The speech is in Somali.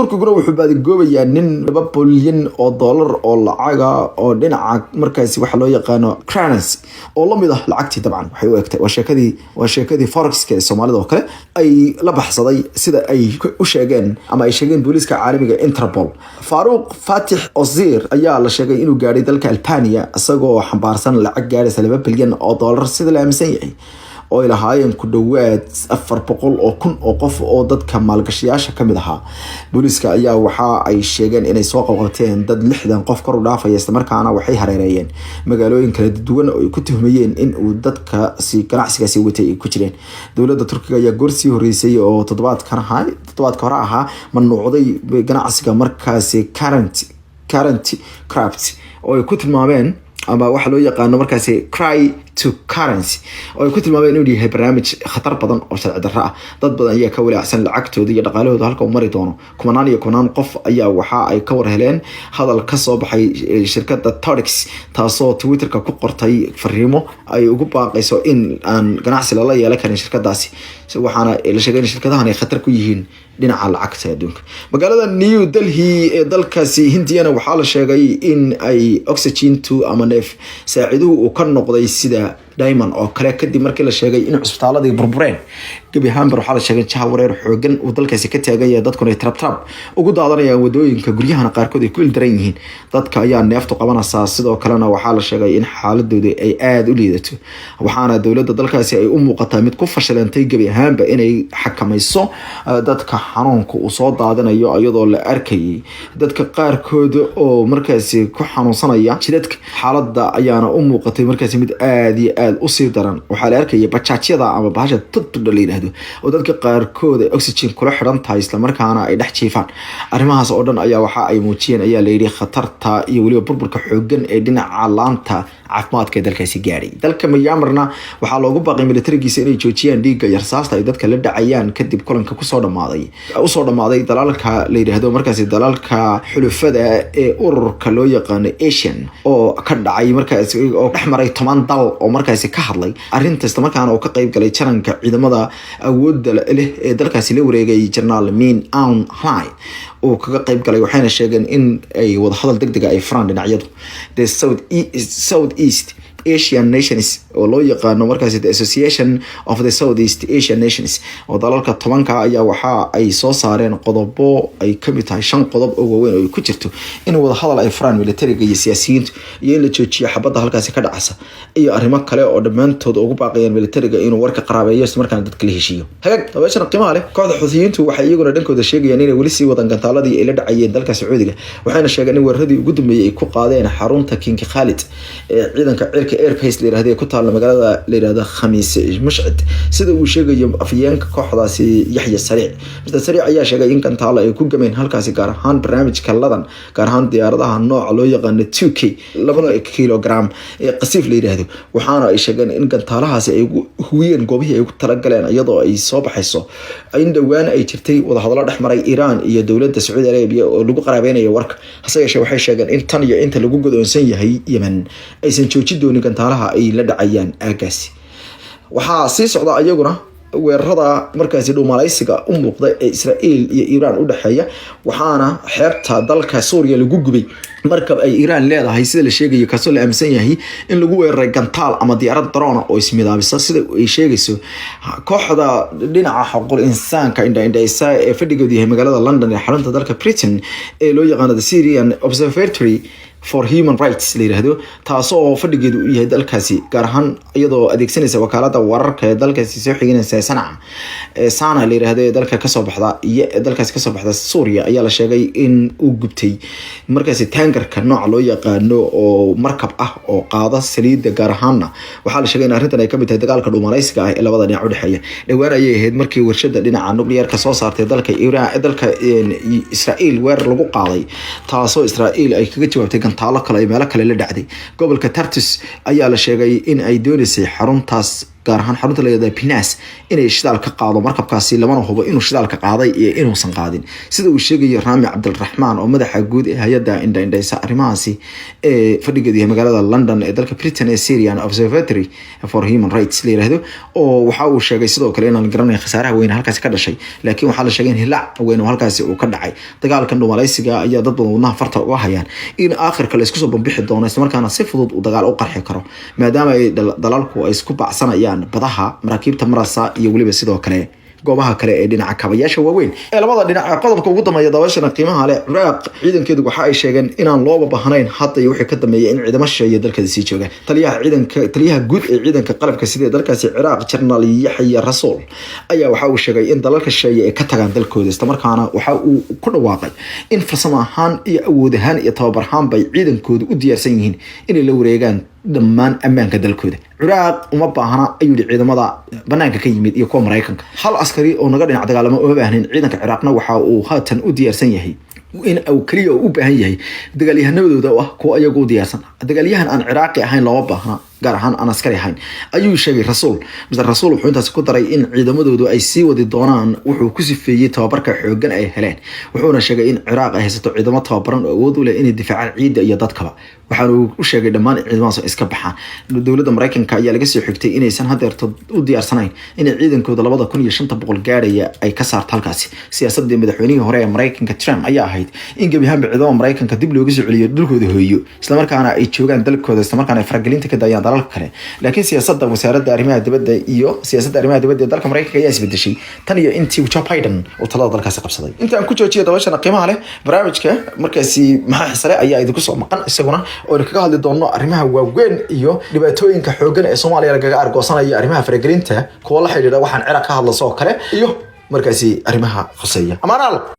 Turkiguna wuxuu baadigoobayaa nin 2 bilyan oo dollar oo lacaga oo dhinaca markaasi waxa loo yaqaano currency oo lamid ah lacagtii. Dabcan waxay u egtay waa sheekadii forexka ee Soomaalida oo kale ay la baxsaday, sida ay u sheegeen ama ay sheegeen booliiska caalamiga Interpol. Faaruq Fatix Ozir ayaa la sheegay inuu gaadhay dalka Albania isagoo xambaarsan lacag gaadhaysa 2 bilyan oo dollar, sida la aaminsan yahay, oo ay lahaayeen ku dhowaad 400,000 oo qof oo dadka maalgashayaasha kamid ahaa. Booliiska ayaa waxa ay sheegeen inay soo qabqabteen dad 60 qof kor u dhaafaya, islamarkaana waxay hareereeyeen magaalooyin kala duwan oo ay ku tuhmayeen in uu dadkaasi ganacsigaasi watay ay ku jireen. Dowladda Turkiga ayaa goorsii horeysay oo toddobaadkan ahaa, toddobaadka hore ahaa, mamnuucday ganacsiga markaasi current craft oo ay ku tilmaameen ama waxa loo yaqaano markaasi cryptocurrency, oo ay ku tilmaameen inuu yahay barnaamij khatar badan oo sharci darro ah. Dad badan ayaa ka walaacsan lacagtooda iyo dhaqaalahooda halka uu mari doono. Kumanaan iyo kumanaan qof ayaa waxa ay ka war heleen hadal ka soo baxay shirkadda Thodex, taasoo Twitterka ku qortay fariimo ay ugu baaqayso in aan ganacsi lala yeelan karin shirkadaasi. Waxaana la sheegay in shirkadahan ay khatar ku yihiin dhinaca lacagta adduunka. Magaalada New Delhi ee dalkaasi Hindiyana waxaa la sheegay in ay oxygentu ama neef saaciduhu uu ka noqday sida diamond oo kale, kadib markii la sheegay in cusbitaaladii burbureen gebi ahaanbar. Waxaa la sheegay jaha wareer xoogan uu dalkaasi ka taagan yahay, dadkuna ay trab trab ugu daadanayaan wadooyinka, guryahana qaarkood ay ku ildaran yihiin. Dadka ayaa neeftu qabanaysaa. Sidoo kalena waxaa la sheegay in xaaladooda ay aada u liidato, waxaana dowladda dalkaasi ay u muuqataa mid ku fashilantay gebi ahaanba inay xakamayso dadka xanuunka uu soo daadinayo, iyadoo la arkayay dadka qaarkood oo markaasi ku xanuunsanaya jidadka. Xaaladda ayaana u muuqatay markaasi mid aada iyo aada usii daran. Waxaa la arkayay bajaajyada ama bahasha tudtudha la yidhaahdo oo dadka qaarkood ay oxygen kula xidhan tahay, islamarkaana ay dhex jiifaan. Arrimahaas oo dhan ayaa waxa ay muujiyeen, ayaa layidhi, khatarta iyo weliba burburka xoogan ee dhinaca laanta caafimaadka ee dalkaasi gaadhay. Dalka Myanmarna waxaa loogu baaqay militarigiisa inay joojiyaan dhiigga iyo rasaasta ay dadka la dhacayaan, kadib kulanka kusoo dhamaaday usoo dhamaaday dalalka la yidhaahdo markaasi dalalka xulufada ee ururka loo yaqaano ASEAN, oo ka dhacay markaasi oo dhex maray 10 dal oo markaasi ka hadlay arrinta, islamarkaana uu ka qayb galay jaranka ciidamada awoodda leh ee dalkaasi la wareegay, Jenaraal Min Aung Hlaing, uu kaga qayb galay. Waxayna sheegeen in ay wadahadal degdega ay furaan dhinacyadu. The South East Asian Nations oo loo yaqaano markaasi the Association of the South East Asian Nations oo dalalka 10-ka ayaa waxa ay soo saareen qodobo ay kamid tahay shan qodob oo waaweyn oo ay ku jirto in wadahadal ay furaan militariga iyo siyaasiyiintu, iyo in la joojiyo xabadda halkaasi ka dhacsa, iyo arrimo kale oo dhammaantood ugu baaqayaan militariga inuu warka qaraabeeyo, isla markaana dadka la heshiiyo. Hagaag, dabeeshana qiimaha leh, kooxda Xuutiyiintu waxay iyaguna dhankooda sheegayaan inay weli sii wadaan gantaaladii ay la dhacayeen dalka Sacuudiga, waxayna sheegeen in weeraradii ugu dambeeyey ay ku qaadeen xarunta King Khalid ee ciidanka cirka airbase la yirahdo ee ku taalla magaalada la yirahdo Khamiis Mushcid, sida uu sheegayo afhayeenka kooxdaasi, Yaxya Sariic. Mr Sariic ayaa sheegay in gantaalo ay ku gameen halkaasi, gaar ahaan barnaamijka ladan, gaar ahaan diyaaradaha nooca loo yaqaano 2K, 2da kilogram ee qasiif la yiraahdo. Waxaana ay sheegeen in gantaalahaasi ay huwiyeen goobihii ay ugu talagaleen, iyadoo ay soo baxayso in dhowaan ay jirtay wadahadallo dhex maray Iiraan iyo dowladda Sacuudi Arabia oo lagu qaraabeynayo warka. Hase yeeshee waxay sheegeen in tan iyo inta lagu godoonsan yahay Yemen aysan joojin doonin gantaalaha ay la dhacayaan aagaasi. Waxaa sii socda iyaguna weerarada markaasi dhuumalaysiga u muuqda ee Israa'iil iyo Iiraan u dhexeeya, waxaana xeebta dalka Suuriya lagu gubay markab ay Iiraan leedahay, sida la sheegayo, kaasoo la aaminsan yahay in lagu weeraray gantaal ama diyaarad drone oo ismidaabisa, sida ay sheegayso kooxda dhinaca xuquuqul insaanka indha-indhaysa ee fadhigeedu yahay magaalada London ee xarunta dalka Britain ee loo yaqaano the Syrian Observatory for Human Rights la yiraahdo, taasoo fadhigeedu u yahay dalkaasi, gaar ahaan iyadoo adeegsanaysa wakaalada wararka ee dalkaasi soo xiginaysa Sanca ee Sana la yiraahdo ee dalka kasoo baxda iyo dalkaasi kasoo baxda Suuriya, ayaa la sheegay in uu gubtay markaasi tankerka nooca loo yaqaano oo markab ah oo qaada saliidda. Gaar ahaanna waxaa la sheegay in arrintan ay kamid tahay dagaalka dhuumalaysiga ah ee labada dhinac udhexeeya. Dhowaan ayay ahayd markii warshada dhinaca nuclearka soo saartay dalka Iiraan, dalka Israa'iil weerar lagu qaaday, taasoo Israa'iil ay kaga jawaabtay gantaalo kale ay meelo kale la dhacday. Gobolka Tartus ayaa la sheegay in ay doonaysay xaruntaas. Gaar ahaan xarunta la yidhahda Pinas inay shidaal ka qaado markabkaasi. Lamana hubo inuu shidaalka qaaday iyo inuusan qaadin, sida uu sheegayo Raami Cabdiraxmaan oo madaxa guud ee hay-adda indhaindhaysa arrimahaasi ee fadhigeedu yahay magaalada London ee dalka Britain ee Syrian Observatory for Human Rights la yiraahdo. Oo waxa uu sheegay sidoo kale inaan garanayn khasaaraha weyn halkaasi ka dhashay, laakiin waxaa la sheegay in hilaac weyn oo halkaasi uu ka dhacay. Dagaalkan dhumalaysiga ayaa dad badan wadnaha farta uga hayaan in aakhirka la isku soo bambixi doono, islamarkaana si fudud uu dagaal u qarxi karo, maadaama ay dalalku ay isku bacsanayaan badaha, maraakiibta marasa iyo weliba sidoo kale goobaha kale ee dhinaca kabayaasha waaweyn ee labada dhinac. Qodobka ugu dambeeya, daawashana qiimaha leh, Ciraaq ciidankeedu waxa ay sheegeen inaan looba baahnayn hadda iyo wixii ka dambeeyay in ciidamo shisheeye dalkeeda sii jooga. Taliyaha ciidanka, taliyaha guud ee ciidanka qalabka sida dalkaasi Ciraaq, Jenaraal Yaxya Rasuul, ayaa waxa uu sheegay in dalalka shisheeye ay ka tagaan dalkooda, islamarkaana waxa uu ku dhawaaqay in farsamo ahaan iyo awood ahaan iyo tababar ahaan bay ciidankoodu u diyaarsan yihiin inay la wareegaan dhammaan ammaanka dalkooda. Ciraaq uma baahna, ayuu yihi, ciidamada banaanka ka yimid iyo kuwa Maraykanka. Hal askari oo naga dhinac dagaalamo uma baahnin. Ciidanka Ciraaqna waxa uu haatan u diyaarsan yahay in uu keliya u baahan yahay dagaalyahanadooda oo ah kuwa iyagu u diyaarsan. Dagaalyahan aan Ciraaqi ahayn looma baahna, gaar ahaan aan askari ahayn, ayuu sheegay Rasuul. Mr Rasuul wuxuu intaasi ku daray in ciidamadoodu ay sii wadi doonaan wuxuu ku sifeeyey tababarka xooggan ay heleen, wuxuuna sheegay in Ciraaq ay haysato ciidamo tababaran oo awood u leh inay difaacaan ciidda iyo dadkaba. Waxaana uu u sheegay dhammaan in ciidamadaas iska baxaan. Dowladda Maraykanka ayaa laga soo xigtay inaysan hadeerto u diyaarsanayn inay ciidankooda 2500 gaadhaya ay ka saarto halkaasi. Siyaasadii madaxweynihii hore ee Maraykanka Trump ayaa ahayd in gebi ahaanba ciidamada Maraykanka dib looga soo celiyo dhulkooda hooyo, islamarkaana ay joogaan dalkooda, islamarkaana ay faragelinta ka daayaan dalalka kale. Laakiin siyaasadda wasaaradda arrimaha dibadda iyo siyaasadda arrimaha dibadda ee dalka Maraykanka ayaa isbedeshay tan iyo intii Joe Biden uu talada dalkaasi qabsaday. Intaan ku joojiya, dabashana qiimaha leh, barnaamijka markaasi Maxaa Xisale ayaa idinku soo maqan, isaguna oo kaga hadli doono arrimaha waaweyn iyo dhibaatooyinka xooggan ee Soomaaliya lagaga argoosanayo, arrimaha faragelinta, kuwa la xidhiidha waxaan Ciraaq ka hadlaso oo kale iyo markaasi arrimaha khuseeya. Amaanaal.